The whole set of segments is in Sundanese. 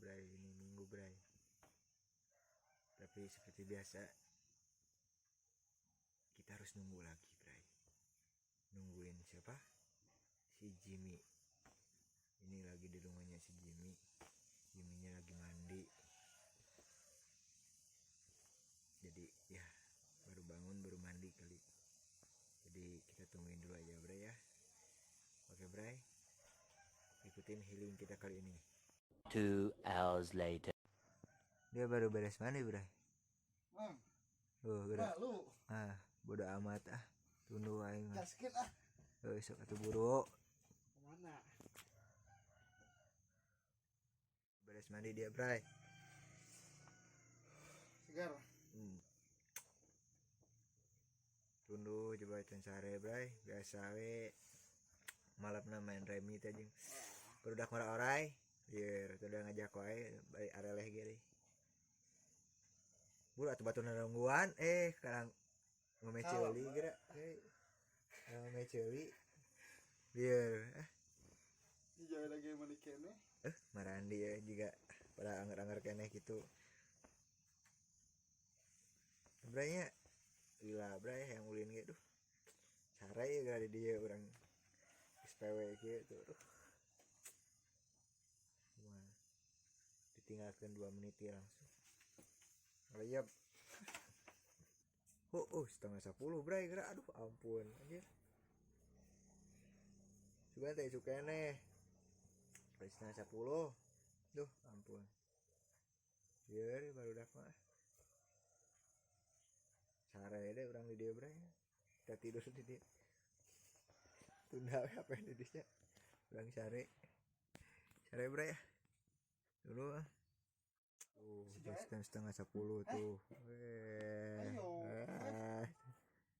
Bray, ini Minggu, Bray. Tapi seperti biasa kita harus nunggu lagi, Bray. Nungguin siapa? Si Jimmy. Ini lagi di rumahnya si Jimmy. Jimmynya lagi mandi. Jadi ya baru bangun, baru mandi kali. Jadi kita tungguin dulu aja, Bray ya. Oke, Bray. Ikutin healing kita kali ini. 2 hours later. Dia baru beres mandi, Bray. Mang, Oh, gerak. malu. Ah, bodo amat ah. Tunggu aing mah. Gaskeun ah. Oh, sok atuh buru. Kemana? Beres mandi dia, Bray. Segar. Tunduh coba can sare, Bray. Biasa we. Malamna main remi teh jeung barudak ngora-orai. Lieur, teu udah ngajak wae bari areleh ge deui. Buru atuh batur nungguan, sekarang ngome ceuli geura. Ngome ceuli. Lieur, ah. Jauh lagi mandi keneh. Marandi ya juga pada anggar-anggar keneh gitu. Braynya lila, Bray, yang ulin ge duh. Sare ya gara di dieu urang SPW gitu duh. Wah. Ditinggalkan 2 menit ya langsung. Ngelayap. Oh, 9.30, Bray, gerak. Aduh, ampun anjir. Sugan teh suka neh. 9.30. Duh, ampun. Biar baru dak mah. Sare deh urang di dieu, Bray. Kita tidur di dieu. Tunda we apa di dieu. Urang sare. Sare, Bray ya. Dulu ah. Tuh, jam 9.30 tuh. Weh. Ayo. Eh.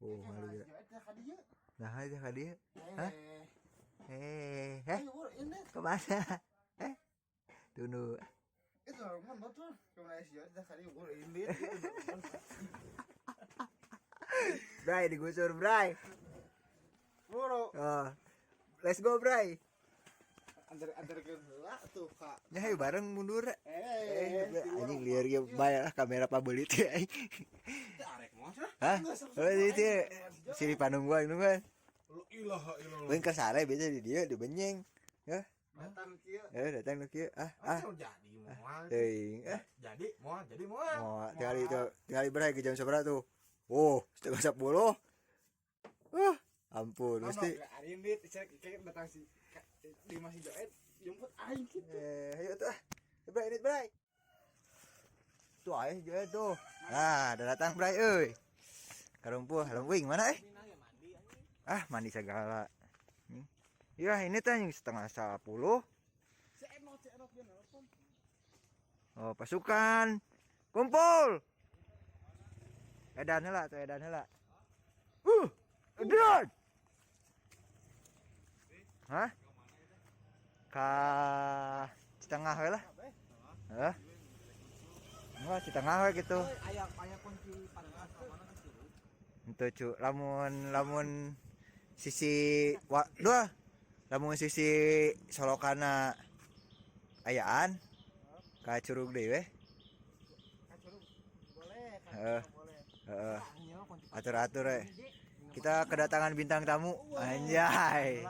Oh, malu ya. Nah, aja ka dieu. Hah? Eh, Ayo, buru, ini. Kemana? Tunggu. Itu rumah betul. Kemana sih? Joet kali buru ini. Bray, digusur, Bray. Buru. Oh. Let's go, Bray. Antar antar ke heula tuh, Kak. Ya, ayo bareng mundur. Eh, Anjing lieur ge bae lah kamera pabelit ya. Arek moal sih. Hah? Oh, itu si panungguan nungguan. Lu ilaha illallah. Lain keur sare biasa di dieu dibenyeng. Ya, Datang kieu. datang nu kieu. Ah, ah. Ah, jadi moal. Teuing. Ah, Jadi moal, jadi moal. mau tinggal itu, tinggal Bray ke jam seberapa tuh? Oh, 9.30. Ampun, mesti. Ari ini cek datang si di masih Joet jemput aing gitu. Ayo tuh. Ah. Bray, ini Bray. Tuh ayo Joet tuh. Nah, udah datang Bray euy. Karumpuh, helm wing mana eh? Ah, mandi segala. Ya, ini teh yang 9.30. Si Enot, si Enot dia nelpon. Oh, pasukan. Kumpul. Edan heula tuh, edan heula. Edan. Hah? Ka Citengah we lah. Hah? Enggak, Citengah we gitu. Aya aya kunci pangas mana kan Henteu cu, lamun lamun sisi wa, dua lamun sisi solokana ayaan ka curug deui we. Kacurug boleh, Heeh. kacurug boleh. Heeh. Atur-atur we. Kita kedatangan bintang tamu. Anjay.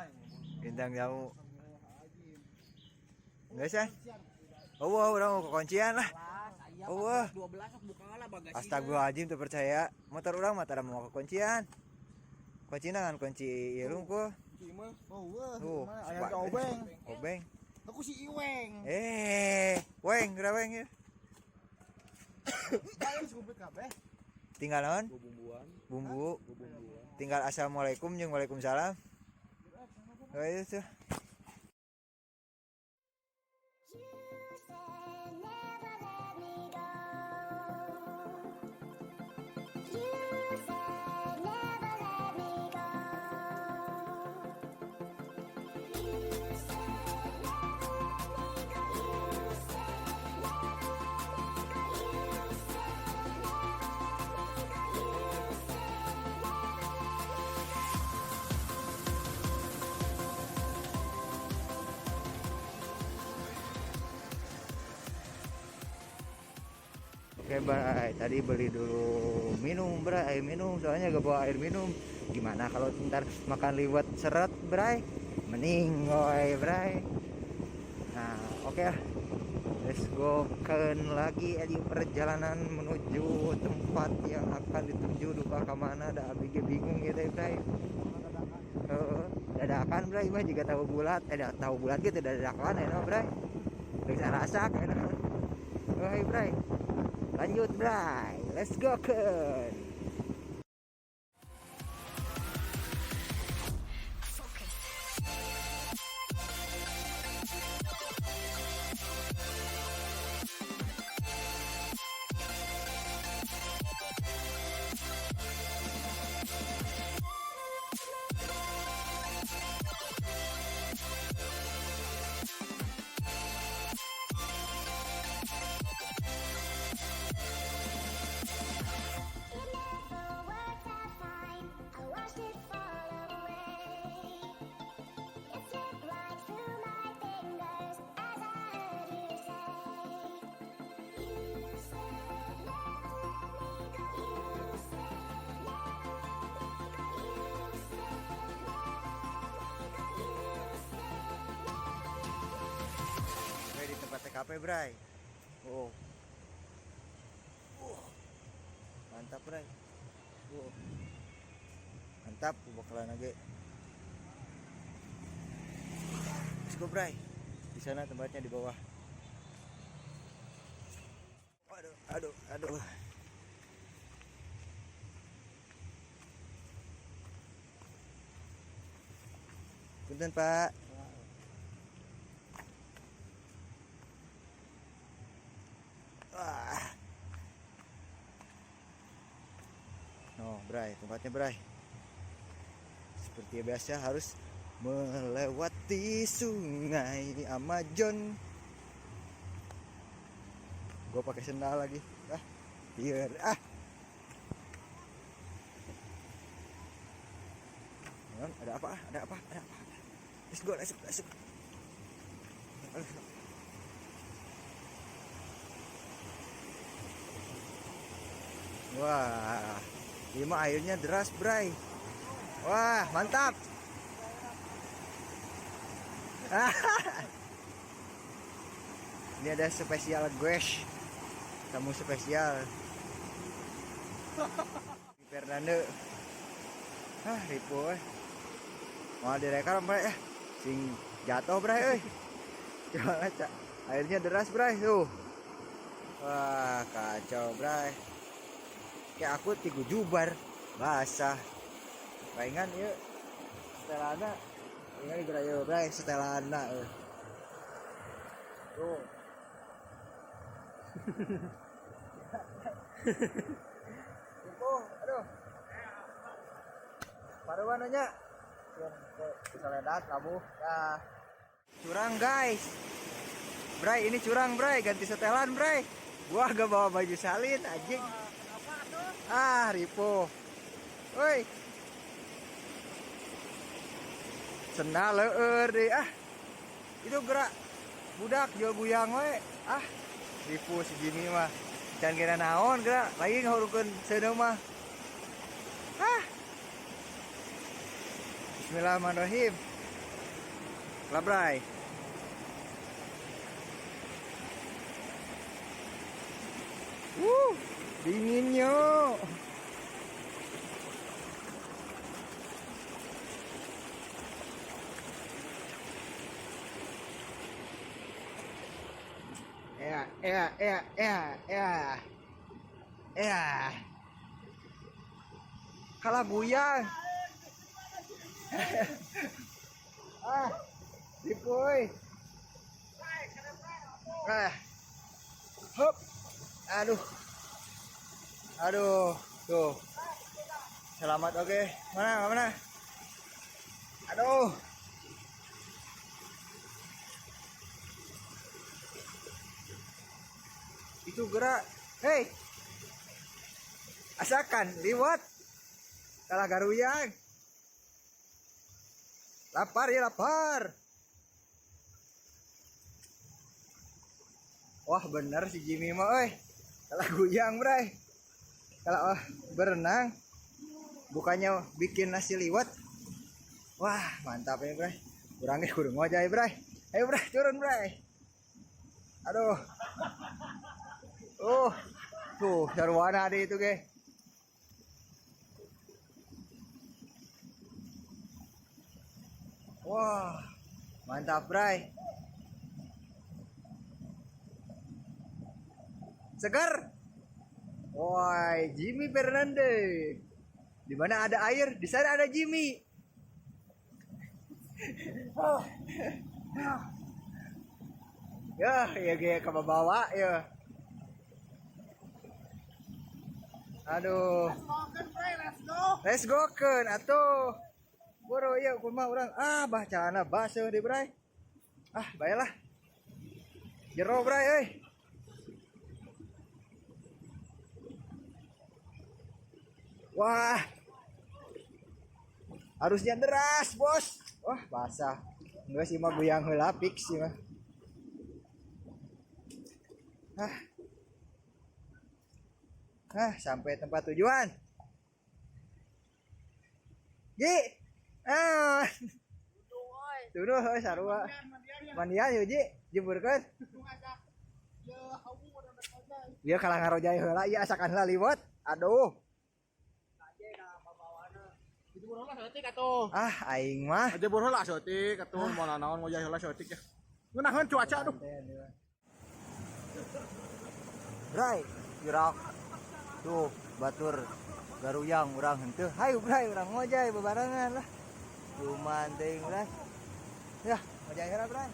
Bintang tamu. Enggak sih? Oh, wah, urang mau kekuncian lah. Oh, wah. 12 sok buka lah bagasi. Astagfirullahaladzim, tuh percaya. Motor urang mah tara mau kekuncian. Kuncina kan kunci ieu lungkuh. Mah. Oh, wah. Tuh, Aya ge obeng. Obeng. Aku si Iweng. Weng, geura weng ya. Ayo komplit kabeh. Tinggal naon? Bumbuan, Bumbu. bumbuan. Tinggal assalamualaikum jeung waalaikumsalam. Oh, itu tuh. You said never let me go. You said never let me go. You said never let me go. You said never let me go. You said never let me go. You said never let me go. Oke, bye. Tadi beli dulu minum, bray, air minum, soalnya gak bawa air minum. Gimana kalau ntar makan liwet seret, bray? Meninggoy, bray. Nah, oke lah. Let's go kan lagi di perjalanan menuju tempat yang akan dituju duka kemana da abi ge bingung gitu ya, bray. Heeh, dadakan bray mah jika tahu bulat, tahu bulat gitu dadakan ya, bray. Geus arasak ya. Oke, bray. Lanjut, bray. Let's go kan. It never worked out fine. I watched it fall away. It slipped right through my fingers as I heard you say. You said never let me go. You said never let me go. You said never let me go. You said never let me go. Bray di tempat TKP, bray. Oh. Mantap, bray. Oh. Mantap, bakalan lagi. Let's go, bray. Di sana tempatnya di bawah. Aduh, aduh, aduh. Punten, Pak. Wah. No, bray, tempatnya bray. Seperti biasa harus melewati sungai Amazon. Gue pakai sendal lagi. Ah, biar ah. Ada apa? Ada apa? Ada apa? Let's go, let's go, let's go. Wah, ini mah airnya deras, bray. Wah, mantap. Ini ada spesial guest, tamu spesial. Fernando. Ah, ripuh. Mau direkam, bray, sing jatuh, bray, euy. Gimana, Cak? Airnya deras, bray, tuh. Wah, kacau, bray. Kayak aku tigu jubar basah. Palingan yuk setelana. Palingan geura yeuh, bray, setelana euy. Tuh. Ripuh, aduh. Paruan nya. Seledat labuh. Ya. Curang, guys. Bray, ini curang, bray. Ganti setelan, bray. Gua gak bawa baju salin, anjing. Ah, ripuh. Woi. Sendal leueur deui ah. Itu gerak budak jual guyang we. Ah, ripuh si Jimmy mah. Can kira naon gerak, lagi ngahurukeun seuneu mah. Ah. Bismillahirrahmanirrahim. Labrai. Dinginnya. Ya, ya, ya, ya, ya. Ya. Kalah guyang. Ah, dipuy. Ah. Hup. Aduh. Aduh, tuh. Selamat, oke. Mana, mana? Aduh. Itu gerak. Hei. Asakan liwat. Kalah garuyang. Lapar ya, lapar. Wah, bener si Jimmy mah euy. Kalau goyang, Bray. Kalau berenang bukannya bikin nasi liwet. Wah, mantap ini, Bray. Urang ge kudu ngojay, Bray. Ayo, Bray, turun, Bray. Aduh. Oh. Tuh, sarwana di itu ge. Wah, mantap, Bray. Segar. Wah, Jimmy Fernandez. Di mana ada air, di sana ada Jimmy. Oh. Ya, ya ge ke bawah ya. Aduh. Let's go keun atuh. Boro ieu kumaha urang. Ah, bah celana baseuh di Bray. Ah, baelah. Jero Bray euy. Wah. Harusnya deras, Bos. Wah, basah. Enggak sih mah goyang heula fix sih mah. Ah. Ah, sampai tempat tujuan. Gi. Ah. Tuduh euy sarua. Mandian yeuh Ji, jemurkeun. Ieu kalah ngarojay heula ieu asakan heula liwet. Aduh. Ah, aing mah. Aja bor heula saeutik atuh mau nanaon ngojay heula saeutik ya. Ngeunaheun cuaca aduh. Bray, gerak. Tuh, batur garuyang urang henteu. Hayu Bray, urang ngojay bebarengan lah. Cuman teuing Bray. Ya, ngojay heula Bray.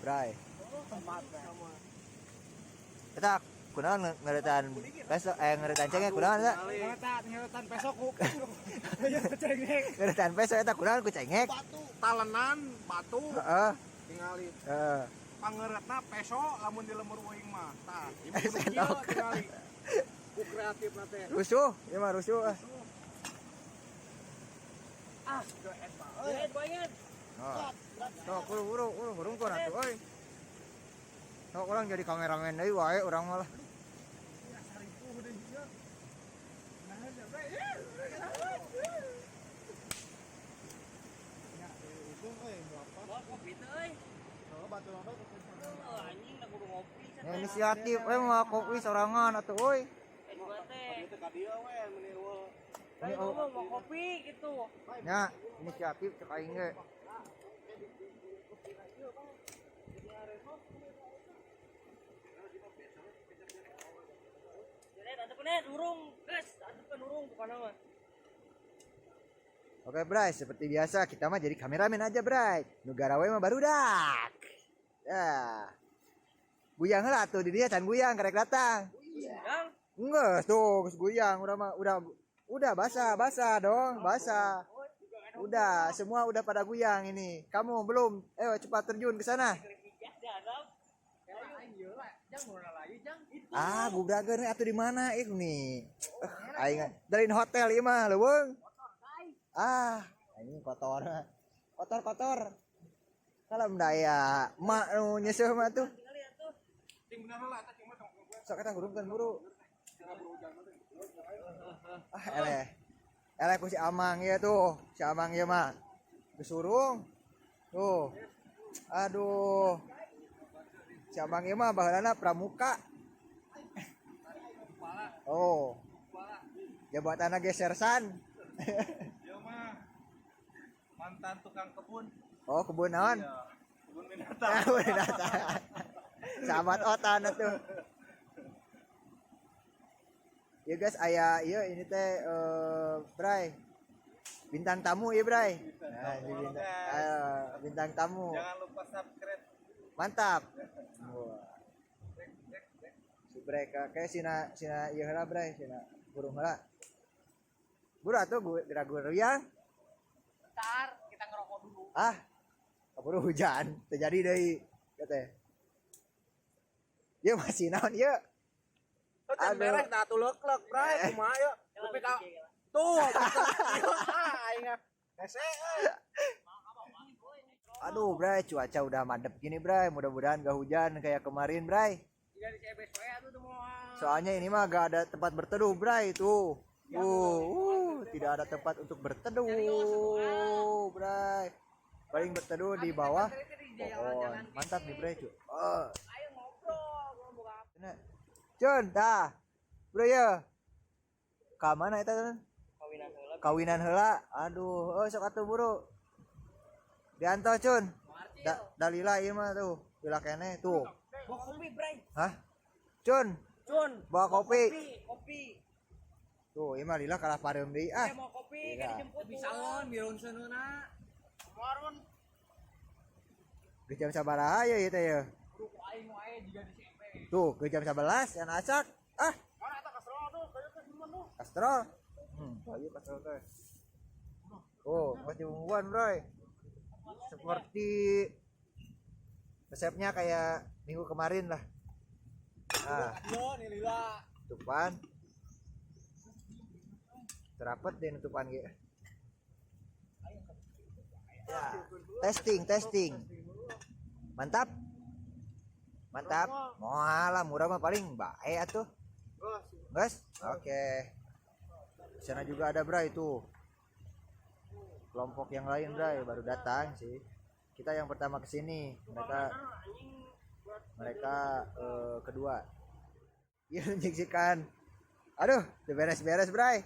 Bray. Eta kunaon ngeretan peso ngeretan cengek kunaon eta? Ngeretan peso ku. Cengek. Ngeretan peso eta kunaon ku cengek? Batu, talenan, batu. Heeh. Tingali. Heeh. Pangeretna peso lamun di lemur uing mah. Tah, ieu Sendok. Tingali. Ku kreatif na teh. Rusuh, ieu mah rusuh ah. Ah, joet mah. Euy. Oh. Sok buru buru buru burung atuh euy. Sok urang jadi kameramen deui wae urang mah lah. Ya, inisiatif we mau kopi sorangan atuh euy. Ini oh, Mau kopi gitu. nya inisiatif cek aing ge. Urung, guys, kan urung bukan nama. Oke Bray, seperti biasa kita mah jadi kameramen aja Bray. Nu garawe mah barudak. Ya. Guyang heula atuh di dia can guyang karek datang. Yang Enggak, tuh geus guyang udah mah udah basah, basah dong, basah. Udah, semua udah pada guyang ini. Kamu belum. Cepat terjun ke sana. Ah, gubrageun atuh di mana ih nih? Aing dari hotel ieu mah leuweung. Ah, ini kotor. Kotor-kotor. Kalau daya mak nu nyeuseuh mah tuh. Sok eta hurungkeun buru. Ah, eleh. Eleh ku si Amang ieu tuh. Si Amang ieu mah. Geus surung. Tuh. Aduh. Si Amang ieu mah baheulana pramuka. Oh. Jabatanna ge sersan. Dia mah mantan tukang kebun. Oh, kebun naon? Iya, kebun binatang. Kebun binatang. Sahabat otan atuh. Ya guys, aya ieu ini teh Bray. Bintang tamu ya Bray. Nah, ini bintang, ayo, bintang tamu. Jangan lupa subscribe. Mantap. Wah. Si Bray kayak sina sina ieu heula Bray, sina burung heula. Buru atuh geura guriang. Bentar, kita ngerokok dulu. Ah, keburu hujan, terjadi deui teh. Ieu masih naon ieu? Can beres dah tuh leklek, Bray. Kumaha ya? Tapi ka tuh, ah aing hese euy. Aduh, Bray, cuaca udah madep gini, Bray. Mudah-mudahan gak hujan kayak kemarin, Bray. Soalnya ini mah gak ada tempat berteduh, Bray, tuh. Tidak ada tempat untuk berteduh, Bray. Paling berteduh di bawah pohon. Mantap nih, Bray, cuy. Oh. Cun, dah. Bro ya. Ka mana eta, Cun? Kawinan heula. Kawinan heula. Aduh, oh sok atuh buru. Dianto, Cun. Dalila ieu mah tuh, lila keneh tuh. Bawa kopi, Bray. Hah? Cun, Cun, bawa kopi. Kopi. Tuh, ieu mah lila kalah pareum deui ah. Mau kopi, Iya. kan dijemput. Bisa on birun seununa. Geus jam sabaraha ya ieu teh ya? Aing wae jiga di CMP. Tuh, ke jam 11 yang acak. Ah. Mana eta kastrol tuh, kayu teh minuman tuh. Kastrol. Kayu kastrol teh. Oh, masih bumbuan, Bro. Seperti resepnya kayak minggu kemarin lah. Ah, Yo nih lila. tutupan. Terapet deh nutupan ge. Ya, testing, testing. Mantap. Mantap. Moal lah, murah mah paling bae atuh. Guys, oke. Di sana juga ada Bray tuh. Kelompok yang lain Bray baru datang sih. Kita yang pertama ke sini, mereka kedua. Iya menyaksikan. Aduh, udah beres-beres Bray.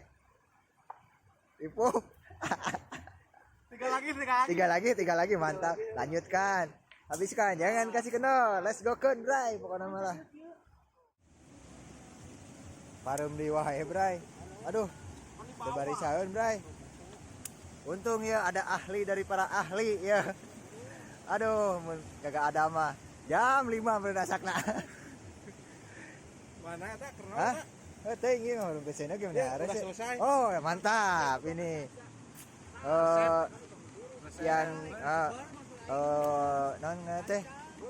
Ibu. Tiga lagi, tiga lagi. Tiga lagi, mantap. Lanjutkan. Habiskan, jangan kasih kenal. Let's go kun, Bray. Pokoknya malah. Parum di wae, Bray. Aduh, udah barisaeun, Bray. Untung ya ada ahli dari para ahli ya. Aduh, mun kagak ada mah. Jam 5 berdasakna. Mana eta kerna? Hah? Oh, teh ini mah belum kesana gimana Ya, udah resep? selesai. Oh, ya, mantap ini. Yang non teh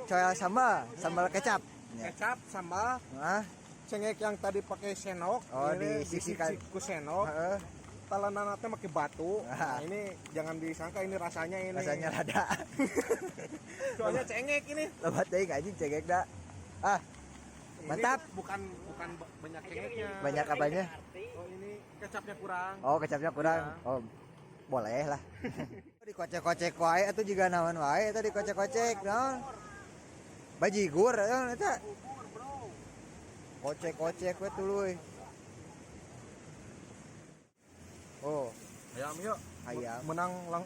coel sambal, sambal kecap. Ya. Kecap sambal Hah? cengek yang tadi pakai senok, Oh, ini disisikan. disisik ku senok. Heeh. Talenan teh pakai batu. Ah. Nah, ini jangan disangka ini rasanya ini. Rasanya rada. Soalnya cengek ini. Lebat teuing anjing cengek da. Ah, Ini Mantap. bukan bukan banyak cengeknya. Banyak apanya? Oh, ini kecapnya kurang. Oh, kecapnya kurang. Iya. Oh, boleh lah. Dikocek-kocek wae atuh juga naon wae eta dikocek-kocek naon. Bajigur naon eta. Kocek-kocek we tuluy. Oh, Ayam yuk. Ayam. Menang lang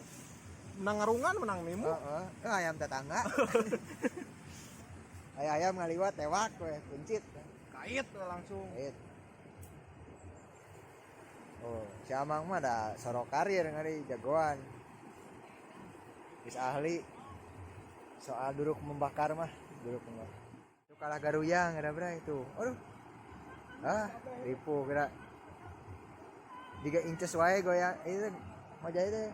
menang ngarungan, menang nimu. Heeh, ayam tetangga. Ayam ngaliwat tewak we kuncit. Kait we langsung. Kait. Oh, si Amang mah da sorok karir ngari jagoan. Geus ahli soal duruk membakar mah, duruk membakar. Itu kalah garuyang ada bray itu. Aduh. Ah, ripu kira. 3 inches wae goyang itu mau jadi teh.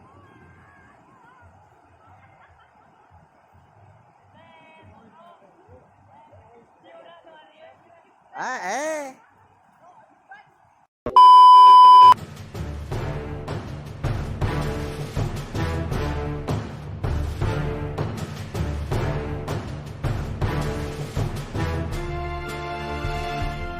Ah,